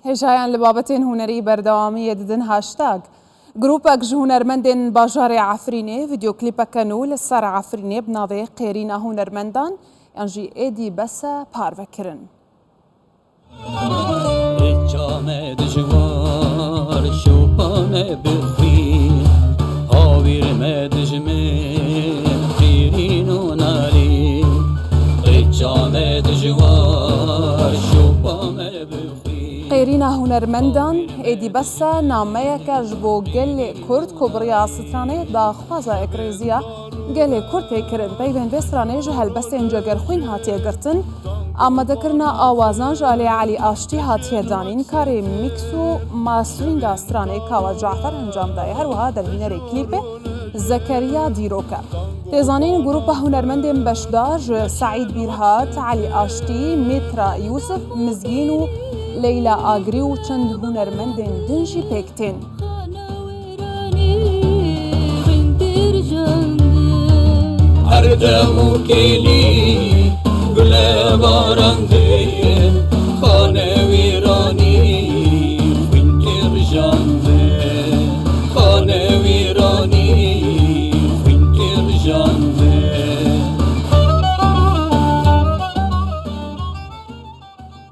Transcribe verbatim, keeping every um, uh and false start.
Hêjayan li babetên hunerî berdewamiyê didin. Hashtag. Grûpek ji hunermendên bajarê Efrînê vîdeoklîpeke nû li ser Efrînê bi navê Qêrîna Hunermendan yan jî Êdî Bes e parve kirin. Rêça me dijwar, şopa me bi xwî, hawîr me dijmin, qîrîn û narî. Rêça me dijwar, şopa me bi xwî. Qêrîna hunermendan, Êdî Bes e nameyeke ji bo gelê Kurd ku bi riya stranê daxwaza yekrêziya gelê Kurd tê kirin. Peyvên vê stranê ji helbestên Cegerxwîn hatiye girtin. Amadekirina awazan ji alî Elî Aştî hatiye danîn. Karê mîks û masteringa stranê Kawa Cafer encam daye. Her wiha derhînerê klîpê Zekeriya Dîrok e. Tê zanîn, grûpa hunermendên beşdar ji Seîd Bîrhat, Elî Aştî, Mîtra Yûsif, Mizgîn û Leyla Agirî û çend hunermendên din jî pêk tên. Her dem û kêlî gule baran